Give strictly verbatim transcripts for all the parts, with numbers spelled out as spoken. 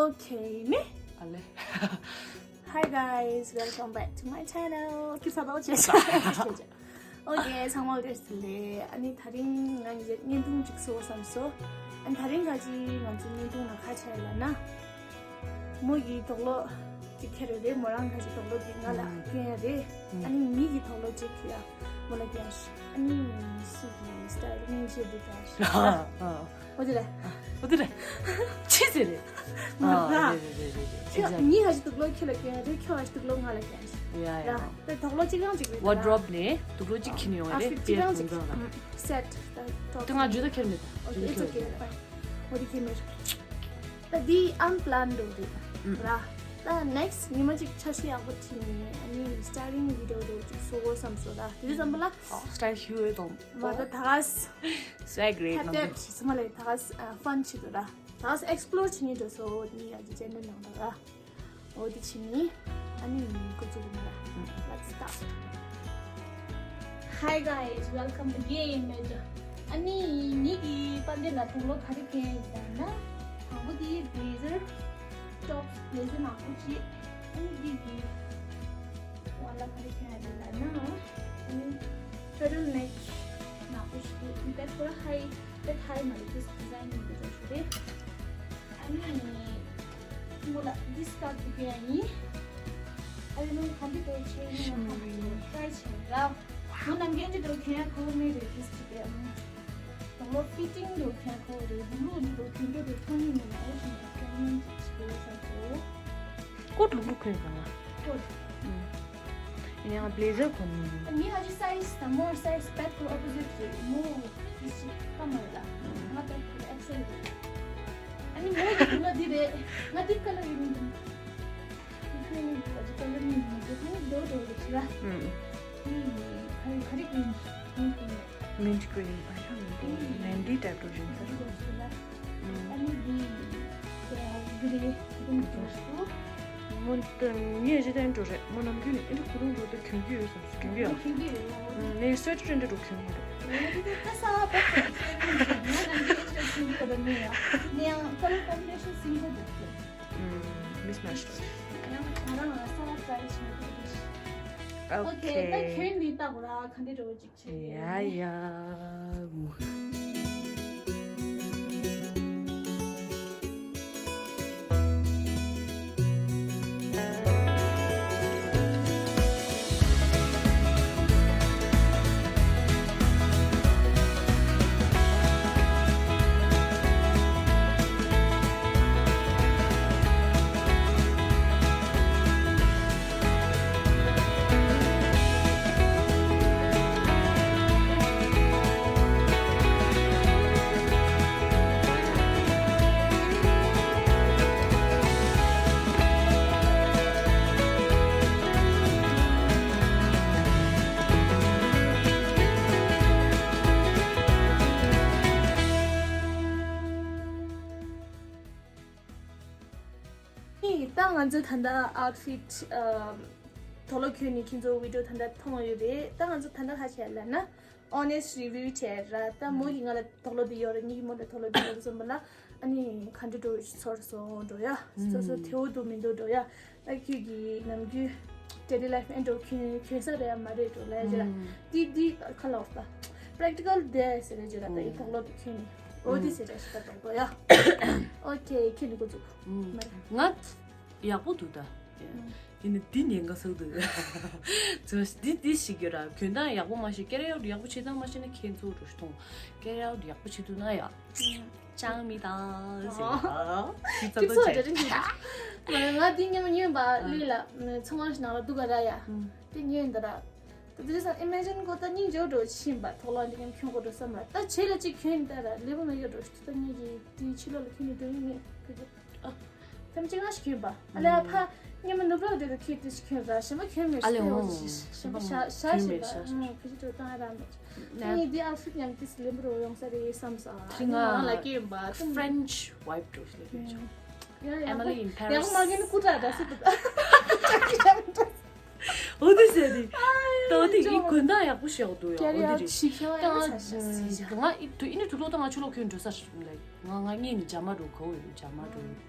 Okay, me? Ale. Hi guys, welcome back to my channel. Keep up our channel. Okay, ཚང་མ་བདེ་སྐྱིད་ལེ། ཨ་ནི་དེ་རིང་ང་གཉིས་བརྙན་ཐུང་གཅིག་བཟོ་བསམ་སོང་། ཨ་ནི་དེ་རིང་ཁ་ཅིག་ང་ཚོ་བརྙན་ཐུང་ནང་ག་རེ་བྱས་ལབ་ན། མོ་ཡི་དུག་ལོག་ཅིག་ཁྱེར་ཡོད་རེད། མོ་རང་ཁ་ཅིག་དུག་ལོག་དེ་ང་ལ་སྐྱོན་ཡ་རེད། ཨ་ནི་ངེད་ཀྱི་དུག་ལོག་ཅིག་ཁྱེར་ཡ་མོ་ལ་སྐྱོན་ཡ་ཞིག་ཨ་ནི་སུ་གི་སི་ཊལ་ནི་བྱེད་འདུག་ད་ཞིག་འོ་དེ་རེད། འོ་དེ་རེད། ཅི་ཟེར་རེད། མ་རེད། རེད་རེད་རེད་རེད། ཁྱོད་ངའི་ཧ་ཅི་དུག་ལོག་ཁྱོད་ལ་སྐྱོན་རེད། ཁྱོད་ཧ་ཅི་དུག་ལོག་ང་ལ་སྐྱོན་ཞིག་ཡ་ཡ། ད་དུག་ལོག་གཅིག་རང་གཅིག་རེད། ཝར་ཌོབ་ནས་དུག་ལོག་གཅིག་ཁྱེར་ཡོང་བ་རེད། དེ་གཅིག་རང་གཅིག་ཚོང་ཁང་ལ། སེ་ཊི་ད་ཊོབ་དེ་ང་ཇུ་ད་ཁྱེར་མེད། ད་ཇུ་ད་ཁྱེར་མེད། འོ་དེ་ཁྱེར་མེད། ད་དེ་ཨན་པི་ལན་ཌི་འགྲོ་དུས་ར། ད་ནེག་སི་ཊི་ཉི་མ་གཅིག་འཆར་གཞི་ཡག་པོ་བྲིས་ནས་ཨ་ནི་སི་ཊལ་ལིང་བི་ཌི་ཡོ་འགྲོ་གཅིག་བཟོ་དགོས་བསམ་སོང་ར། དེ་དུས་ཙམ་པ་ལ་སི་ཊལ་ལིང་བི་ཌི་ཡོ་དང་མ་ད་ད་ག་སི་སུ་ཝེག་རེད་ནམ་རྒྱུན། ཁ་གཏད་ཚང་མ་ལ་ད་ག་སི་ཨ་ཕན་བྱེད་དུ་ར། ད་ག་སི་ཨེག་སི་པི་ལོར་བྱེད་ཉིན་འགྲོ་སོ་ནི་ཡ་ཇི་ཅན་ནི་ནང་ད་ར། འོ་དེ་བྱེད་ཉིན་ཨ་ནི་འགོ་བཙུགས་ཡིན་ལ། Let's start. Hi guys, welcome again. ཨ་ནི་ངེད་ཀྱི་པར་འདི་ལ་དུག་ལོག་ག་རེ་ཁྱེར་ཡིན་ལབ་ན། དང་པོ་དེ་བི་ལེ་ཟར། ཊོབ་སི་བི་ལེ་ཟར་ནག་པོ་གཅིག་ཨ་ནི་འདི་གི་ཝ་ལ་ག་རེ་ཁྱེར་ཡ་རེད་ལབ་ན། ཨ་ནི་ཊར་ཊལ་ནེག་ནག་པོ་ཞིག་འདུག་དེ་ཁོ་ཧའི་དཔེ་ཧའི་མ་རེད། ཇ་སི་ཊི་ཌི་ཛའིན་ཡིན་པའི་རེད་ཞུ་རེད། ཨ་ནི་མོ་ལ་འདི་སི་ཀར་ཕུད་ཡ་ཡིན། ཨ་ནི་མོ་ག་འདི་འདྲ་བྱས་ཡིན་ན་ཧ་ཧ་ཊ་རའི་བྱས་ར། མོ་ནམ་རྒྱུན་འདི་འདྲ་གྱོན་ཡ་ཁོ་མེད་རེད། ཇ་སི་ཊི་ཌི་ཛའིན། དང་པོ་ཕི་ཊིང་འདྲ་གྱོན་ཁོ་རེད། ལུག་ལུག་འདི་འདྲ་གྱོན་འདྲ་རེད། ཁོ་གཉིས་མེད་ན་འོ་ཞིག་གྱོན་ཡིན་ཅིག་བྱེད་དགོས་བསམ་སོང་། ཀོཊ་ལུག་ལུག་གྱོན་ཡོད་ན། ཀོཊ། ཨུམ། ཡིན་ཡང་བི་ལེ་ཟར་གོན་ནི། ངའི་ཧ་ཅི་སའི་ཛི་དང་མོ་སའི་ཛི་བེད་ཁོ་ཨོ་པོ་ཟིཊ་རེད། མོ་ཨི་ཤི་ཀ་མ་རེད་ལ། ང་བེད་ཁོ་ཨེག་སེལ་རེད། ཨ་ནི་མོ་ཡི་དུག་ལོག་འདི་རེད། ང་འདི་ཀ་ལར་ཡིན་མིན་འདི་ཁོའི་ནི་ཨ་ཅི་ཀ་ལར་མིན་འདི་ཁོའི་འདོ་འདོ་རེད་ཤི་ལ། ཨུམ། ཁ་རི་ཁ་རི་ཀིན་ཀིན་ཀིན། Mint green. I don't know. ནན་ཌི་ཊའིབ་འགྲོ་བཞིན་ཚར། ཨ་ནི་འདི་གི་རེད། ཀུན་ཏུ་སུ། མོ་ངས་གཞི་རྟེན་འགྲོ་རེད། མོ་ནམ་རྒྱུན་ནས་ཨེ་འདྲ་ཁུ་རུང་འགྲོ་དུས་གྱོན་གྱི་ཡོད་བསམ་སོང་། གྱོན་གྱི་ཡོད། གྱོན་གྱི་ཡོད། ནས་སུ་ཝེ་ཊར་འདྲ་འགྲོ་གྱོན་མ་རེད། ངས་འདི་ད་ས་བ་པ་ང་ནམ་རྒྱུན་ཨེ་འདྲ་གྱོན་གྱི་ཡོད་པ་མིན་ཡ། ནས་ཡང་ཀ་ལར་ཀོམ་བི་ནེ་ཤན་སིམ་པལ་འདུག་མིས་མེ་ཆི་འདུག་ཡང་ང་རང་ང་ས་བ་ཊ་རའི་བྱེད་འདུག་ཨོ་ཁེ། ད་གྱོན་ནས་ལྟ་དགོས་ར། ག་འདྲ་འགྲོ་གཅིག་ཡ་ཡ། ད་ང་ཚོ་ད་ལྟ་ཨའུཊ་ཕིཊ་ཨ་དུག་ལོག་གྱོན་ནས་ཁྱེད་ཚོ་བི་ཌི་ཡོ་ད་ལྟ་མཐོང་ཡོད་རེད། ད་ང་ཚོ་ད་ལྟ་ག་རེ་བྱས་ལབ་ན། ཨོ་ནེ་སི་ཊི་རི་བིའུ་བྱས་ར། ད་མོ་གིས་ང་ལ་དུག་ལོག་འདི་ཡོད་རེད། ངེད་ཀྱིས་མོ་ལ་དུག་ལོག་འདི་ཡོད་རེད་གསུངས་པ་ལ། ཨ་ནི་ག་འདྲ་འགྲོ་ཚོར་སོང་འགྲོ་ཡ། སོ་སོ་ཐེའུ་འདུག་མི་འདུག་འགྲོ་ཡ། ད་ཁྱོད་ཀྱིས་ནམ་རྒྱུན་ཌེ་ལི་ལའིཕ་ཨེ་འདྲ་གྱོན་གྱོན་ས་རེད་ཡ་མ་རེད་འགྲོ་ལབ་ཡ་ཅིག་ར། འདི་འདི་ཁ་ལོག་ད་པེ་རེག་ཊི་ཀལ་དེ་ཟེར་ཡ་ཅིག་ར། ད་ཡི་དུག་ལོག་འདི་གྱོན་ནས་འོ་འདི་ཟེར་ཡ་ཞིག་ད་དུག་ལོག་ཡ། ཨོ་ཁེ། ཁྱོད་ནི་འགོ་བཙུགས། མ་རེད། ང་ཡག་པོ་འདུག་ད། ཡིན་ནའི་འདི་ཉེན་ཁ་ཚ་པོ་འདུག་ཚོ་འདི་འདི་ཞིག་ཡོད་ར། གྱོན་སྟངས་ཡག་པོ་མ་ཤེས། ཀེ་རི་ཨའུཊ་ཡག་པོ་བྱེད་སྟངས་མ་ཤེས་ན་ཁྱེད་ཚོ་འགྲོ་ཤི་ཐོང་། ཀེ་རི་ཨའུཊ་ཡག་པོ་བྱེད་ཐུབ་ན་ཡ། ཅང་མི་དང་ཟེར་ཡ། ཁྱེད་ཚོ་ཁྱེད་ཚོ་ད་ཅི་ང་ང་འདི་ཉིན་མོ་ཉོས་པ་ལུས་ལ་ཚོང་ཁང་ཞིག་ནང་ལ་འདུག་ག་ར་ཡ། དེ་ཉོས་འདི་ར། ད་དེ་སང་ཨི་མེ་ཇིན་གོ་ད་སྙིང་རྗེ་པོ་འགྲོ་ཕྱིན་པ། དུག་ལོག་འདི་ཉམ་ཁྱོད་གོ་འགྲོ་བསམ་ལ། ད་བྱེད་ལ་ཅིག་གྱོན་ད་ར་ལེ་བོ་མེད་གི་འགྲོ་ཤི། ད་ངེད་ཀྱི་དེའི་ཕྱི་ལོགས་ལ་ཁྱོད་ནི་འགྲོ་ཡིན་ངེས་ཁྱོད་ཀྱི། ཐམས་ཅད་ང་ཞིག་གྱོན་པ། ཨ་ལས་ཨ་ཕ་སྙེ་མ་ནུབ་རོགས་དེ་ལ་ཁྱེད་དེ་ཞིག་གྱོན་ར། ཞེ་མ་གྱོན་མེད་ཨ་ལས་ཞེ་འོང་ཞེ་མ་ཞག་ཞག་ཞེ་མ་ཕི་ཅི་ཏོ་བཏང་ར་མེད། ངས་འདི་ཨའུཊ་ཕིཊ་ཉམས་ཏིས་ལེན་པར་འོ་ཡོང་ས་རེད་བསམ་ས། ཨ་ནི་ང་ལ་སྐྱེས་ཡིན་པ་ཏུམ། French vibe འགྲོ་ཞིག་ལས་ཀྱོན་བྱུང་། ཡ་ཡ་Emily in Paris. ཡང་མ་གྱོན་ནི་སྐུ་དྲག་འདྲ་སི་ཏུ། འོ་དེ་ཟེར་དེ། ད་འོ་དེ་ཡིན་གོན་སྟངས་ཡག་པོ་ཞིག་འདུག་ཡ། འོ་དེ་རེད། ད་ང་ང་ཨི་ཐུ་ཨི་ནི་ཐུ་ལོག་ད་ང་ཆུ་ལོག་གྱོན་འགྲོ་ས་ཞིག་ལ། ང་ང་གཉིས་ནི་ཇ་མ་འགྲོ་གོ་ཡོད་ཇ་མ་འགྲོ་ཡོད།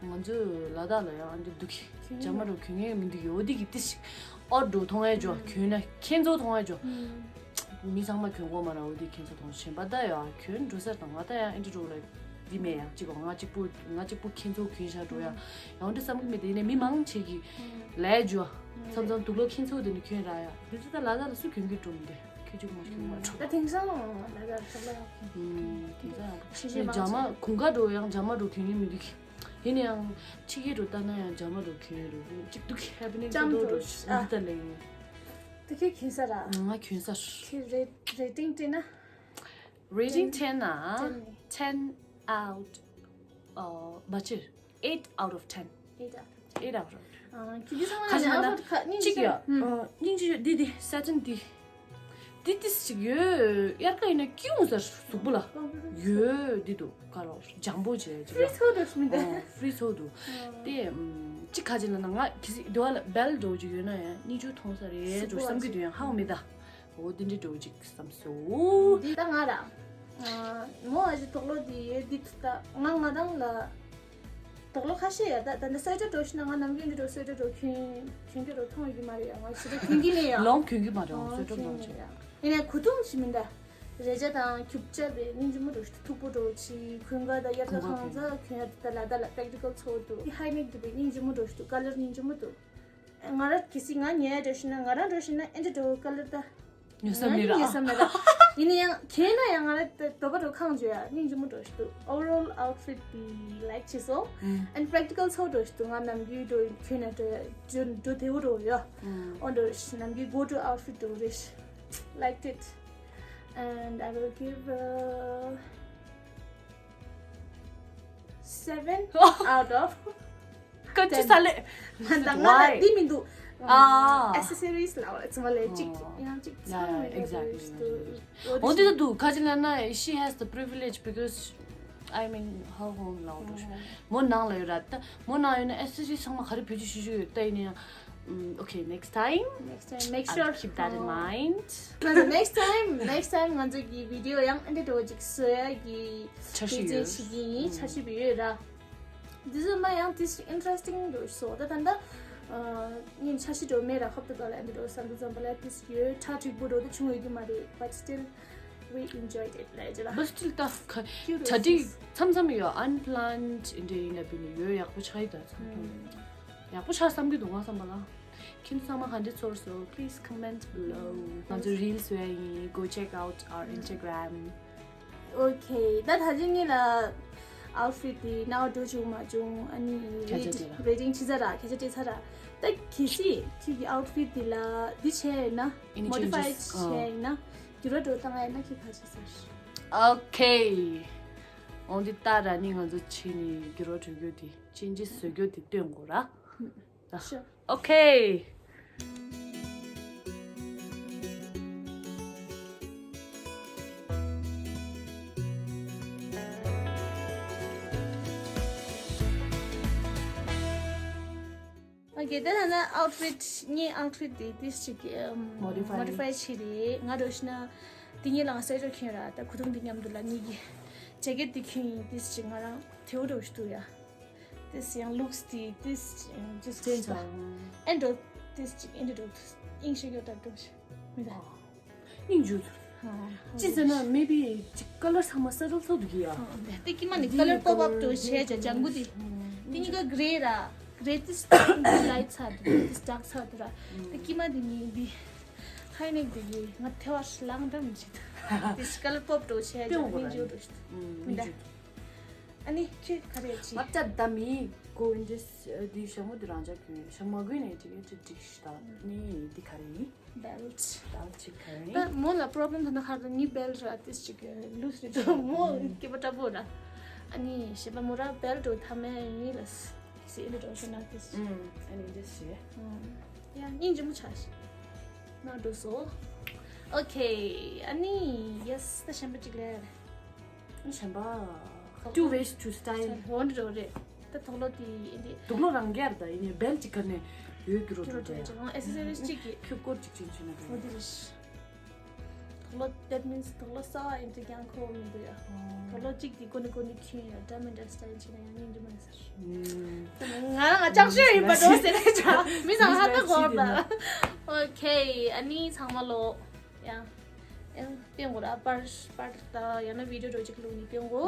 ང་ཚོས་ལ་དྭགས་ལ་ཡང་ཨ་འདྲ་འདུག་གི། རྒྱ་མ་རུ་གྱོན་ངེས་མི་འདུག་གི། འོ་འདི་གི་ཏི་ཞིག་ཨོ་འགྲོ་མཐོང་ཡ་ཇོ་གྱོན་ན་ཁྱེད་ཚོ་མཐོང་ཡ་ཇོ། མི་ཚང་མ་གྱོན་གོ་མ་ར། འོ་འདི་ཁྱེད་ཚོ་མཐོང་ཞེན་པ་ད་ཡ་གྱོན་འགྲོ་ས་དང་ང་ད་ཡ་ཨ་འདྲ་འགྲོ་ལ་འདི་མེད་ཡ། གཅིག་གོ་ང་གཅིག་པུ་ང་གཅིག་པུ་ཁྱེད་ཚོ་གྱོན་ཤ་འགྲོ་ཡ་ཡང་འདྲ་བསམ་གི་མེད། དེ་ནས་མི་མང་ཆེ་གི་ལས་ཇོ་མཚམས་མཚམས་དུག་ལོག་ཁྱེད་ཚོ་དེ་ནས་གྱོན་ར་ཡ། འདི་ཚོ་ད་ལ་དྭགས་ལ་སུ་གྱོན་གི་འགྲོ་མི་འདུག་ཁྱོད་གཅིག་མ་གྱོན་མ་འགྲོ། ད་དེང་སང་ལ་དྭགས་ཚོགས་ལ་ཡ་དེང་སང་ཡང་ཞེ་ཞེ་མང་རྒྱ་མ་ཆེ་གུང་དཀར་འགྲོ་ཡང་རྒྱ་མ་འགྲོ་གྱོན་གི་མི་འདུག་ཡིན་ཡང་ཕྱི་རྒྱལ་རུ་ལྟ་ན་ཡང་རྒྱ་མ་རུ་གྱོན་རུ་གཅིག་ཏུ་ཧེ་པི་ནིང་ལྕམ་ཏོ་རུ་རུ་ཨ། འདི་ལྟ་ལེ་ཡིན། དེ་ཁྱེད་གྱོན་ས་ར། ང་གྱོན་ས་རུ། ཁྱེད་རེ་རེ་ཊིང་སྤྲད་ན། Rating ten ན་ten out ཨོ་མ་ཕྱིར་eight out of ten. Eight out of ten. Eight out of ten. ཨ་ཁྱེད་འདི་ཚང་མ་ཁ་ཅིག་ན་ཁ་ཉིན་གཅིག་ཡ། ཨ་སྙིང་རྗེ་ཡོད་འདི་འདི་ས་ཏན་འདི། འདི་ཏིས་ཅིག་ཡོད། དབྱར་ཁ་ཡིན་ན་སྐྱིད་འོང་ཟེར་གཟུགས་པོ་ལ་ཡོད་འདི་འདུག་ག་རོ་ལྗང་པོ་བྱས་ཅིག་ཡ། Free ཚོགས་འགྲོ་མི་འདུག Free ཚོགས་འདུག་དེ་ཅིག་ཁ་ཅིག་ལ་ན་ང་གི་སི་དེ་བ་ལ་བེལ་འགྲོ་ཅིག་ཡོད་ན་ཡང་སྙིང་རྗེ་མཐོང་ས་རེད་འགྲོ་བསམ་གི་འདུག་ཡང་ཧ་གོ་མི་ད། འོ་དེ་འདྲ་འགྲོ་ཅིག་བསམ་སོ། འདི་ད་ང་ར། མོ་ཨ་ཅེ་དོག་ལོ་འདི་ཡོད་འདི་ད་ང་ང་རང་ལ། དོག་ལོ་ཁ་ཤས་ཡ་ད་ད་འདི་སོ་ཊར་འགྲོ་ཤི་ན་ང་ནམ་རྒྱུན་འདི་འགྲོ་སོ་ཊར་འགྲོ་གྱོན་གྱོན་གྱི་རོ་མཐོང་ཡོད་ཀྱི་མ་རེད་ཡ། ང་ཞེ་དྲག་གྱོན་གྱི་མེད་ཡ། ལོང་གྱོན་གྱི་མ་རེད་འོ་སོ་ཊར་ལོང་ཆེ། ཡིན་ནའི་གོས་ཐུང་ཞིག་མིན་ད། རེ་ཅག་དང་རྒྱུག་ཆ་བས་སྙིང་རྗེ་མོ་འགྲོ་ཤི་མཐུག་པོ་འགྲོ་ཆི་གོན་ག་ད་དབྱར་ཁ་གང་ཚ་གྱོན་ཡ་ད་ལ་ད་ལ་པེག་ཊི་ཀལ་ཚོགས་འདུག་ཧའི་ནེག་འདི་བས་སྙིང་རྗེ་མོ་འགྲོ་ཤི་འདུག་ཀ་ལར་སྙིང་རྗེ་མོ་འདུག་ང་ར་གི་སི་ང་ཉལ་འགྲོ་ཤི་ན་ང་རང་འགྲོ་ཤི་ན་ཨེ་འདྲ་འགྲོ་ཀ་ལར་ད། ཉོ་ས་མེད་ར། ཉོ་ས་མེད་ར། ཡིན་ན་ཡང་གྱོན་ན་ཡང་ང་ར་ད་དོ་པ་འགྲོ་ཁང་འཇོ་ཡ་སྙིང་རྗེ་མོ་འགྲོ་ཤི་འདུག Overall outfit དེ་ལའིག་བྱེད་སོང་། And practical ཚོགས་འགྲོ་ཤི་འདུག་ང་ནམ་རྒྱུན་འགྲོ་གྱོན་ན་འགྲོ་ཡ་འགྲོ་འགྲོ་དེ་བོ་འགྲོ་ཡ། འོ་འགྲོ་ཤི་ནམ་རྒྱུན་go to outfit འགྲོ་རེ་ཤི། Liked it. And I will give a seven out of ཀ་ཅི་ས་ལེ། ད་ང་ལ་འདི་མི་འདུག་ཨ། Accessories ལ་ཚང་མ་ལས་གཅིག་ཡང་གཅིག་ཚང་མ་ཡོད་འདུག་འོ་འདི་ད་འདུག་ཁ་ཅིག་ལ་ན་she has the privilege because I mean her home ལ་འདུག་མོ་ནང་ལ་ཡོད་ར་ད་མོ་ནང་ཡོད་ན་accessories ཚང་མ་ག་རེ་བེད་སྤྱོད་ཞུ་ཞུ་ཡོད་ད་ཡིན་ཡང་okay next time. Next time make sure keep that in mind. Next time next time ང་ཚོ་གི་video ཡང་འདི་འདྲ་ཅིག་བཟོ་ཡ་གི་འཆར་གཞི་ཡོད། འཆར་གཞི་ཡིན་འཆར་གཞི་ཡོད་ར། འདི་ཚོ་མ་ཡང་ཏིས་interesting འགྲོ་སོ་ད་ད་ད་ཉིན་འཆར་གཞི་འགྲོ་མེད་ར་ཁབ་ཏུ་ག་ལ་འདི་འགྲོ་ས་འདི་ཙམ་པ་ལ་ཏིས་ཡོད་ཁྲ་འགྲིག་པོ་འགྲོ་ད་བྱུང་ཡོད་ཀྱི་མ་རེད། But still we enjoyed it ལ་ཅི་ལ། But still ད་ཁ་ད་འགྲིག་མཚམས་མཚམས་ཡོད་unplanned འདྲ་ཡིན་ན་བི་ནི་ཡོད་ཡག་པོ་ཆགས་ཡི་ད་མཚམས་མཚམས་ཡག་པོ་ཆགས་བསམ་གྱི་འདུག་ང་བསམ་པ་ལ། ཁྱེད་ཚང་མ་ག་འདྲ་ཚོར་སོང་། Please comment below. ང་ཚོ་reels བཟོ་ཡ་ཡིན། Go check out our Instagram. Okay ད་ད་ཅི་ངེད་ལ་outfit དེ་ནའོ་འགྲོ་བྱུང་མ་བྱུང་ཨ་ནི་rating ཅི་ཚ་ར་ཁྱེད་ཅག་ཅི་ཚ་ར་ད་གལ་སྲིད་ཁྱེད་ཀྱི་outfit དེ་ལ་འདི་བྱས་ཡིན་ན་modify བྱས་ཡིན་ན་འགྱུར་བ་འགྲོ་བཏང་ཡིན་ན་ཁྱེད་ག་ཅི་ཟེར། Okay འོ་འདི་ལྟ་ར་ནི་ང་ཚོ་ཕྱི་ནས་འགྱུར་བ་འགྲོ་རྒྱུ་དེ་changes བཟོ་རྒྱུ་དེ་སྟོན་དགོས་ར། Okay. Okay ད་ད་ན་outfit ངའི་outfit དེ་ཏིས་ཅིག་modify བྱས་རེད། ང་འགྲོ་ཤི་ན་དེ་ངའི་ལང་སའི་རོ་ཁྱེར་ར་ད་ཁུ་ཐུང་དེ་མཉམ་དུ་ལ་ངེད་ཀྱི་jacket དེ་ཁྱེར་ཡིན་ཏིས་ཅིག་ང་རང་དེའུ་འགྲོ་ཤི་འདུག་ཡ། This young looks the this just change. And do this ing shigyo ta do. མི་འདུག་སྙིང་རྗེ། ཅི་ཟེར་ན་maybe ཅིག་color ཚང་མ་subtle ཚོ་འདུག་ཡ། དེ་ཀྱི་མ་ནི་color pop up དུ་བྱས་ཀྱང་ལྗང་གུ་དེ་དེ་གཉིས་ཀ་gray ར། Gray this light ཚ་དུ་this dark ཚ་དུ་ར། དེ་ཀྱི་མ་དེ་ནི་དེ་high neck དེ་གི་ང་ཐེ་བ་ལང་འདྲ་མི་བྱེད། This color pop དུ་བྱས་ཀྱང་སྙིང་རྗེ་འདུག་མི་འདུག་ཨ་ནི་ཁྱོད་ག་རེ་བྱེད། ང་ད་ད་མི་གོ་འདི་འདི་ཞྭ་མོ་འདི་རང་ཅག་གི་ཞྭ་མོ་གོན་ནས་ཅིག་ཅིག་ཅིག་ཞིག་ད་ནི་འདི་ག་རེ་ཡིན། Belt belt ཅིག་ག་རེ་ཡིན། ད་མོ་ལ་problem ད་ན་ཁ་ད་ནི་belt ར་ཏིས་ཅིག་loose རེད་དོ་མོ་སྐྱེས་པ་འདྲ་པོ་ར། ཨ་ནི་ཞེས་པ་མོ་ར་belt འགྲོ་ཐ་མ་ཡིན་ལ་སི་འདི་འགྲོ་ཤེ་ན་ཏིས་ཅིག་ཨ་ནི་འདི་ཞེས། ཡ་སྙིང་རྗེ་མོ་ཆགས་ཤིག་ན་འགྲོ་སོ། Okay ཨ་ནི་yes ད་གཞན་པ་ཅིག་ལས། གཞན་པ། Two ways to style. འོ་འདི་རོ་རེད། ད་དུག་ལོག་དེ་ཡིན་དེ། དུག་ལོག་རང་རྒྱལ་ད་ཡིན་ནའི་belt ཅིག་ག་ནས་ཡོད་ཀྱི་རོ་འགྲོ་འགྲོ་རེད། འོ་accessories ཅིག་གི་ཁྱོད་སྐོར་ཅིག་ཅན་བྱུང་ན་འོ་འདི་རེད། ལོ་that means་དུག་ལོག་གསར་པ་ཡིན་དུས་ཀྱང་ཁོ་མི་འདུག་ཡ། དུག་ལོག་གཅིག་དེ་ཀོ་ནི་ཀོ་ནི་ཁྱོད་ཡ་འདྲ་མི་འདྲ་སི་ཊལ་ཡིན་ཕྱིན་ན་ཡང་སྙིང་རྗེ་མ་ཡིན་ཟེར། ང་ལ་ང་ལྕགས་ཤོད་ཡིན་པ་འགྲོ་ཟེར་ནས་ཆ་མི་ཚང་ཧ་ད་གོ་བ། ཨོ་ཁེ། ཨ་ནི་ཚང་མ་ལོ་ཡ་ཡང་སྤེལ་གོ་ར་པར་པར་ད་ཡང་ན་བི་ཌི་ཡོ་འགྲོ་གཅིག་ལུགས་ནི་སྤེལ་གོ།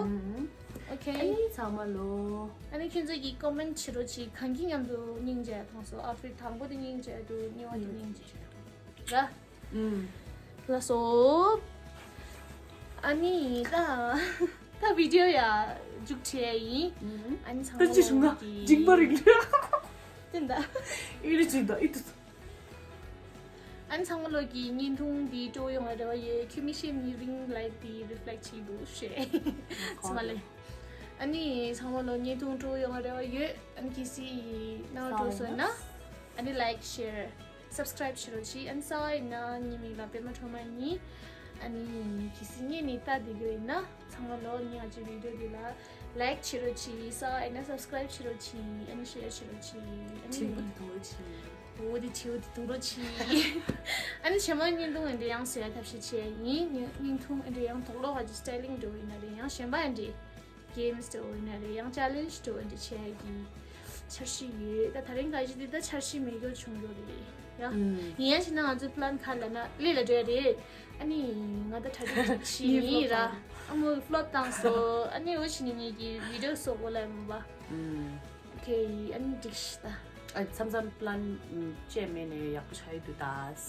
ཨོ་ཁེ། ཨ་ནི་ཚང་མ་ལོ། ཨ་ནི་ཁྱོད་ཚོ་གི་ཀོ་མེན་ཊི་བྱེད་རོགས་གྱིས། གང་གི་མཉམ་དུ་སྙིང་རྗེ་ཐོང་སོ། ཨའུ་ཊི་ཕིཊ་དང་པོ་དེ་སྙིང་རྗེ་འདུག་གཉིས་པ་དེ་སྙིང་རྗེ་ར། ལགས་སོ། ཨ་ནི་ད་ད་བི་ཌི་ཡོ་ཡ་མཇུག་བྱེད་ཡ་ཡིན། ཨ་ནི་ཚང་མ་ལོ་གི་འཇིགས་པ་རིག་ལ་ཏན་ད། ཨི་རི་ཅིག་ད་ཨི་ཏུ། ཨ་ནི་ཚང་མ་ལོ་གི་བརྙན་ཐུང་འདི་སྤྲོ་ཡོང་བའི་རེ་བ་ཡོད། ཁྱོད་མིག་ཤེལ་ནི་རིང་ལའིཊ་འདི་རི་ཕི་ལེག་ཊི་བྱེད་འདུག་ཤེས། ཚང་མ་ལེ། ཨ་ནི་ཚང་མ་ལོ་བརྙན་ཐུང་སྤྲོ་ཡོང་བའི་རེ་བ་ཡོད། ཨ་ནི་གལ་སྲིད་ནང་སྤྲོ་སོང་ན་ཨ་ནི་ལའིཀ་ཤེར་སབ་སི་ཀ་རའིབ་བྱེད་རོགས་གྱིས། ཨ་ནི་གསར་པ་ཡིན་ན་ངའི་མིང་ལ་པད་མ་ཁྲོ་མ་ཡིན། ཨ་ནི་གལ་སྲིད་ངས་ནི་ལྟ་བསྡད་རྒྱུ་ཡིན་ན་ཚང་མ་ལོ་ངའི་ཨ་ཅེ་བི་ཌི་ཡོ་འདི་ལ་ལའིཀ་བྱེད་རོགས་གྱིས། གསར་པ་ཡིན་ན་སབ་སི་ཀ་རའིབ་བྱེད་རོགས་གྱིས། ཨ་ནི་ཤེར་བྱེད་རོགས་གྱིས། ཨ་ནི་བྲིས་མི་དང་རོགས་གྱིས། འོ་དེ་བྲིས་འོ་དེ་དུང་རོགས་གྱིས། ཨ་ནི་ཆེན་མོ་བརྙན་ཐུང་ཨེ་འདྲ་ཡང་བཟོ་ཡ་ཐབས་ཤེས་བྱས་ཡིན། བརྙན་ཐུང་ཨེ་འདྲ་ཡང་དུག་ལོག་ག་ཅིག་སི་ཊལ་ལིང་འགྲོ་ཡིན་ན་རེད། ཡང་གཞན་པ་ཨེ་འདྲ་གེ་མི་སི་འགྲོ་ཡིན་ན་རེད། ཡང་ཅེ་ལེན་ཇི་འགྲོ་ཨེ་འདྲ་བྱས་ཡ་གི་འཆར་གཞི་ཡོད། ད་ད་རིང་ག་ཅིག་དེ་ད་འཆར་གཞི་མེད་རྒྱུ་བྱུང་རྒྱུ་རེད་ཡ། ཡིན་ཡང་ཕྱིན་ན་ང་ཚོའི་པི་ལན་ག་ལ་ན་ལས་ལ་འགྲོ་ཡ་རེད། ཨ་ནི་ང་ད་གྲ་སྒྲིག་བྱས་ཡིན་ར། ཨ་མོ་ཕི་ལོབ་བཏང་སོང་། ཨ་ནི་འོ་ཕྱིན་ནི་ངེད་ཀྱི་བི་ཌི་ཡོ་བཟོ་དགོས་ལ་མོ་པ། ཨོ་ཁེ། ཨ་ནི་འགྲིག་ཤི་ད། ཨ་མཚམས་མཚམས་པི་ལན་བཅས་མེད་ནས་ཡག་པོ་ཆགས་ཡོད་དུས་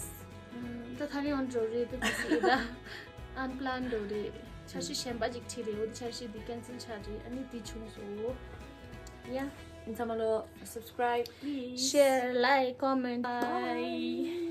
ད། ད་ད་རིང་འོང་འགྲོ་རེད་དེ་དེ་སི་ད། ཨན་པི་ལན་འགྲོ་རེད། འཆར་གཞི་གཞན་པ་ཅིག་ཁྲིད་རེད། འོ་དེ་འཆར་གཞི་འདི་ཀེན་སལ་ཆགས་རེད། ཨ་ནི་འདི་བྱུང་སོང་། ཡ། ཚང་མ་ལོ་སབ་སི་ཀ་རའིབ་པི་ལི་ཛི། ཤེར། ལའིཀ། ཀོ་མེན་ཊི། བྷའི།